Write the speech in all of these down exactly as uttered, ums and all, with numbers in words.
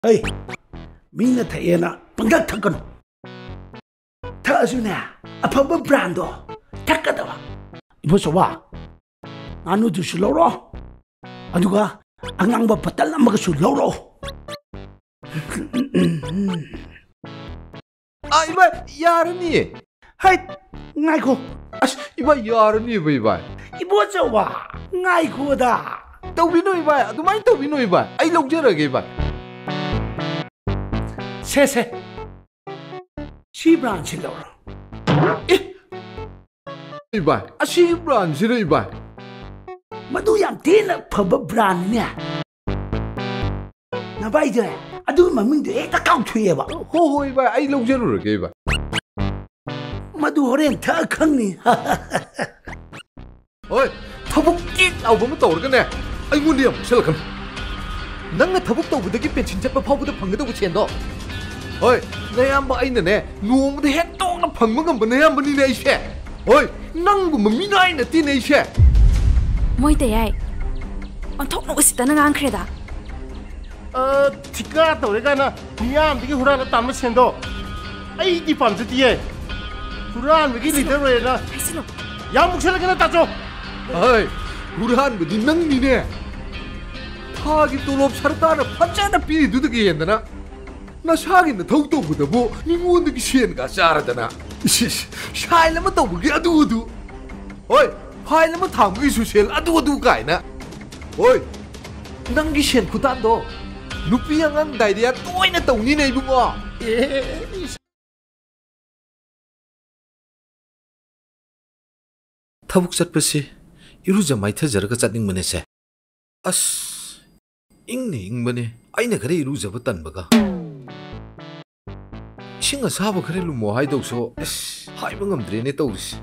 ꯍꯩ, ꯃꯤꯅ ꯊꯛꯑꯦꯅ ꯄꯪꯊꯛ ꯊꯛꯀꯅꯨ꯫ ꯊꯛꯑꯁꯨꯅꯦ, ꯑꯐꯕ ꯕ꯭ꯔꯥꯟꯗꯣ ꯊꯛꯀꯗꯕ꯫ ꯏꯕꯣꯆꯧꯕ, ꯉꯥꯅꯨꯗꯨꯁꯨ ꯂꯧꯔꯣ, ꯑꯗꯨꯒ ꯑꯉꯥꯡꯕ ꯕꯇꯜ ꯑꯃꯒꯁꯨ ꯂꯧꯔꯣ꯫ ꯑꯥ, ꯏꯕꯥꯏ, ꯌꯥꯔꯅꯤꯌꯦ꯫ ꯍꯩꯠ, ꯉꯥꯏꯈꯣ꯫ ꯑꯁ, ꯏꯕꯥꯏ, ꯌꯥꯔꯅꯤꯕ, ꯏꯕꯥꯏ꯫ ꯏꯕꯣꯆꯧꯕ, ꯉꯥꯏꯈꯣꯗ꯫ ꯇꯧꯕꯤꯅꯨ, ꯏꯕꯥꯏ, ꯑꯗꯨꯃꯥꯏꯅ ꯇꯧꯕꯤꯅꯨ, ꯏꯕꯥꯏ꯫ ꯑꯩ ꯂꯧꯖꯔꯒꯦ, ꯏꯕꯥꯏ꯫ ꯁꯦ, ꯁꯦ, ꯁꯤ ꯕ꯭ꯔꯥꯟꯁꯤ ꯂꯧꯔꯣ꯫ ꯏꯕꯥꯏ, ꯑꯁꯤꯒꯤ ꯕ꯭ꯔꯥꯟꯁꯤꯔ, ꯏꯕꯥꯏ? ꯃꯗꯨ ꯌꯥꯝ ꯊꯤꯅ ꯐꯕ ꯕ꯭ꯔꯥꯟꯅꯤꯅꯦ꯫ ꯅꯚꯥꯏꯁꯦ ꯑꯗꯨꯒꯤ ꯃꯃꯤꯡꯗꯣ ꯍꯦꯛꯇ ꯀꯥꯎꯊꯣꯛꯑꯦꯕ꯫ ꯍꯣ, ꯍꯣꯏ, ꯏꯕꯥꯏ, ꯑꯩ ꯂꯧꯖꯔꯨꯔꯒꯦ, ꯏꯕꯥꯏ꯫ ꯃꯗꯨ ꯍꯣꯔꯦꯟ ꯊꯛꯑ ꯈꯪꯅꯤ꯫ ꯍꯣꯏ, ꯊꯕꯛ ꯀꯤꯛ ꯂꯥꯎꯕ ꯑꯃ ꯇꯧꯔꯒꯅꯦ, ꯑꯩꯉꯣꯟꯗ ꯌꯥꯝ ꯎꯠꯁꯜꯂꯛꯀꯅꯨ꯫ ꯅꯪꯅ ꯊꯕꯛ ꯇꯧꯕꯗꯒꯤ ꯄꯦꯟꯁꯤꯟ ꯆꯠꯄ ꯐꯥꯎꯕꯗ ꯐꯪꯒꯗꯧꯕ ꯁꯦꯟꯗꯣ꯫ ꯍꯣꯏ, ꯅꯌꯥꯝꯕ ꯑꯩꯅꯅꯦ, ꯅꯣꯡꯃꯗ ꯍꯦꯟꯗꯣꯛꯅ ꯐꯪꯕ ꯉꯝꯕ ꯅꯌꯥꯝꯕꯅꯤꯅꯦ ꯑꯩꯁꯦ꯫ ꯍꯣꯏ, ꯅꯪꯒꯨꯝꯕ ꯃꯤꯅꯥꯏ ꯅꯠꯇꯦꯅꯦ ꯑꯩꯁꯦ꯫ ꯃꯣꯏ ꯇꯌꯥꯏ꯫ ꯑꯣꯟꯊꯣꯛꯅ ꯎꯁꯤꯠꯇꯅ ꯉꯥꯡꯈ꯭ꯔꯦꯗ꯫ ꯑ, ꯊꯤꯀꯥ ꯇꯧꯔꯦ ꯀꯥꯏꯅ ꯃꯤꯌꯥꯝꯗꯒꯤ ꯍꯨꯔꯥꯜꯂ ꯇꯥꯟꯕ ꯁꯦꯟꯗꯣ ꯑꯩꯗꯤ ꯄꯥꯝꯖꯗꯤꯌꯦ꯫ ꯍꯨꯔꯥꯟꯕꯒꯤ ꯂꯤꯗꯔ ꯑꯣꯏꯔꯦꯅ ꯍꯥꯏꯁꯤꯜꯂꯣ꯫ ꯌꯥꯝ ꯃꯨꯛꯁꯜꯂꯛꯀꯅ ꯇꯥꯆꯧ꯫ ꯍꯣꯏ, ꯍꯨꯔꯥꯟꯕꯗꯤ ꯅꯪꯅꯤꯅꯦ꯫ ꯊꯥꯒꯤ ꯇꯣꯂꯣꯞ ꯁꯔꯀꯥꯔꯅ ꯐꯖꯅ ꯄꯤꯔꯤꯗꯨꯗꯒꯤ ꯍꯦꯟꯗꯅ ꯅꯁꯥꯒꯤ ꯅꯊꯧ ꯇꯧꯕꯗꯕꯨ ꯃꯤꯉꯣꯟꯗꯒꯤ ꯁꯦꯟꯒ ꯆꯥꯔꯗꯅ꯫ ꯏꯁ, ꯏꯁ, ꯁꯥꯏꯟ ꯑꯃ ꯇꯧꯕꯒꯤ ꯑꯗꯨ ꯑꯗꯨ꯫ ꯍꯣꯏ, ꯐꯥꯏꯜ ꯑꯃ ꯊꯥꯡꯕꯒꯤꯁꯨ ꯁꯦꯜ ꯑꯗꯨ ꯑꯗꯨ ꯀꯥꯏꯅ꯫ ꯍꯣꯏ, ꯅꯪꯒꯤ ꯁꯦꯟ ꯈꯨꯇꯥꯟꯗꯣ ꯅꯨꯄꯤ ꯑꯉꯥꯡ ꯗꯥꯏꯔꯤꯌꯥ ꯇꯣꯏꯅ ꯇꯧꯅꯤꯅꯦ ꯏꯕꯨꯡꯉꯣ꯫ ꯊꯕꯛ ꯆꯠꯄꯁꯤ ꯏꯔꯨꯖ ꯃꯥꯏꯊꯖꯔꯒ ꯆꯠꯅꯤꯡꯕꯅꯦꯁꯦ꯫ ꯑꯁ, ꯏꯪꯅ ꯏꯪꯕꯅꯦ꯫ ꯑꯩꯅ ꯈꯔ ꯏꯔꯨꯖꯕ ꯇꯟꯕꯒ꯫ ꯏꯁꯤꯡ ꯑꯁꯥꯕ ꯈꯔ ꯂꯨꯝꯃꯣ ꯍꯥꯏꯗꯧꯁꯨ, ꯑꯁ, ꯍꯥꯏꯕ ꯉꯝꯗ꯭ꯔꯦꯅꯦ ꯇꯧꯔꯤꯁꯦ꯫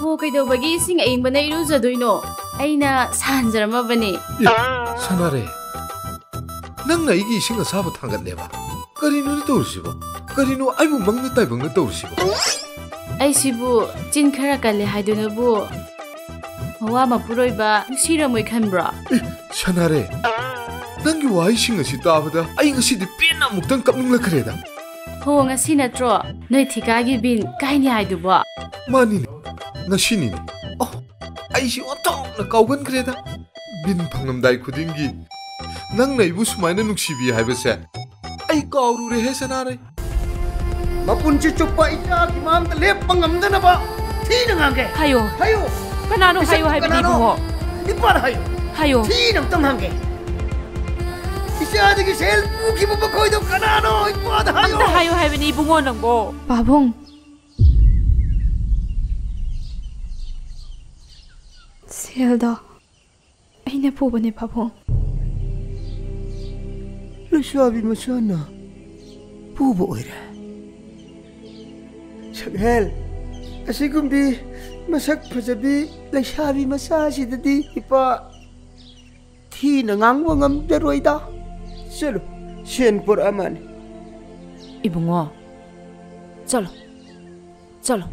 ꯍꯣ, ꯀꯩꯗꯧꯕꯒꯤ ꯏꯁꯤꯡ ꯑꯏꯪꯕꯅ ꯏꯔꯨꯖꯗꯣꯏꯅꯣ? ꯑꯩꯅ ꯁꯥꯍꯟꯖꯔꯝꯃꯕꯅꯦ꯫ ꯑꯦ, ꯁꯅꯥꯔꯦ, ꯅꯪꯅ ꯑꯩꯒꯤ ꯏꯁꯤꯡ ꯑꯁꯥꯕ ꯊꯥꯡꯒꯠꯂꯦꯕ? ꯀꯔꯤꯅꯣꯅꯦ ꯇꯧꯔꯤꯁꯤꯕꯣ? ꯀꯔꯤꯅꯣ ꯑꯩꯕꯨ ꯃꯪꯗ ꯇꯥꯏꯕꯪꯅ ꯇꯧꯔꯤꯁꯤꯕꯣ? ꯑꯩꯁꯤꯕꯨ ꯆꯤꯟ ꯈꯔ ꯀꯜꯂꯦ ꯍꯥꯏꯗꯨꯅꯕꯨ ꯃꯋꯥ ꯃꯄꯨꯔꯣꯏꯕ ꯅꯨꯡꯁꯤꯔꯝꯃꯣꯏ ꯈꯟꯕ꯭ꯔꯣ? ꯑꯦ, ꯁꯅꯥꯔꯦ, ꯅꯪꯒꯤ ꯋꯥꯍꯩꯁꯤꯡ ꯑꯁꯤ ꯇꯥꯕꯗ ꯑꯩ ꯉꯁꯤꯗꯤ ꯄꯦꯟꯅ ꯑꯃꯨꯛꯇꯪ ꯀꯞꯅꯤꯡꯂꯛꯈ꯭ꯔꯦꯗ꯫ ꯍꯣ, ꯉꯁꯤ ꯅꯠꯇ꯭ꯔꯣ ꯅꯣꯏ ꯊꯤꯀꯥꯒꯤ ꯕꯤꯟ ꯀꯥꯏꯅꯤ ꯍꯥꯏꯗꯨꯕꯣ? ꯃꯥꯅꯤꯅꯦ, ꯉꯁꯤꯅꯤꯅꯦ꯫ ꯑꯣ, ꯑꯩꯁꯤ ꯑꯣꯟꯊꯣꯛꯅ ꯀꯥꯎꯒꯟꯈ꯭ꯔꯦꯗ꯫ ꯕꯤꯟ ꯐꯪꯂꯝꯗꯥꯏ ꯈꯨꯗꯤꯡꯒꯤ ꯅꯪꯅ ꯑꯩꯕꯨ ꯁꯨꯃꯥꯏꯅ ꯅꯨꯡꯁꯤꯕꯤ ꯍꯥꯏꯕꯁꯦ ꯑꯩ ꯀꯥꯎꯔꯨꯔꯦꯍꯦ, ꯁꯅꯥꯔꯩ꯫ ꯃꯄꯨꯟꯁꯤ ꯆꯨꯞꯄ ꯏꯆꯥꯒꯤ ꯃꯥꯡꯗ ꯂꯦꯞꯄ ꯉꯝꯗꯅꯕ ꯊꯤꯅ ꯉꯥꯡꯒꯦ꯫ ꯍꯥꯏꯌꯣ꯫ ꯍꯥꯏꯌꯣ꯫ ꯀꯅꯥꯅꯣ ꯃꯁꯛ ꯍꯥꯏꯌꯣ ꯍꯥꯏꯕꯅꯤ, ꯀꯅꯥꯅꯣ? ꯏꯕꯨꯡꯉꯣ꯫ ꯅꯤꯄꯥꯗ ꯍꯥꯏꯌꯣ꯫ ꯍꯥꯏꯌꯣ꯫ ꯊꯤꯅ ꯑꯝꯇꯪ ꯉꯥꯡꯒꯦ꯫ ꯏꯆꯥꯗꯒꯤ ꯁꯦꯜ ꯄꯨꯈꯤꯕ ꯃꯈꯣꯏꯗꯣ ꯀꯅꯥꯅꯣ? ꯏꯄꯥꯗ ꯍꯥꯏꯌꯣ꯫ ꯑꯝꯇ ꯍꯥꯏꯌꯣ ꯍꯥꯏꯕꯅꯤ, ꯏꯕꯨꯡꯉꯣ, ꯅꯪꯕꯣ꯫ ꯄꯥꯕꯨꯡ꯫ ꯁꯦꯜꯗꯣ ꯑꯩꯅ ꯄꯨꯕꯅꯦ, ꯄꯥꯕꯨꯡ꯫ ꯂꯩꯁꯥꯕꯤ ꯃꯆꯥꯅ ꯄꯨꯕ ꯑꯣꯏꯔꯦ꯫ ꯁꯛꯍꯦꯜ, ꯑꯁꯤꯒꯨꯝꯕꯤ ꯃꯁꯛ ꯐꯖꯕꯤ ꯂꯩꯁꯥꯕꯤ ꯃꯆꯥꯁꯤꯗꯗꯤ ꯏꯄꯥ ꯊꯤꯅ ꯉꯥꯡꯕ ꯉꯝꯖꯔꯣꯏꯗ꯫ ꯆꯠꯂꯨ, ꯁꯦꯟ ꯄꯨꯔꯛꯑꯃꯅꯤ꯫ ꯏꯕꯨꯡꯉꯣ, ꯆꯠꯂꯣ, ꯆꯠꯂꯣ,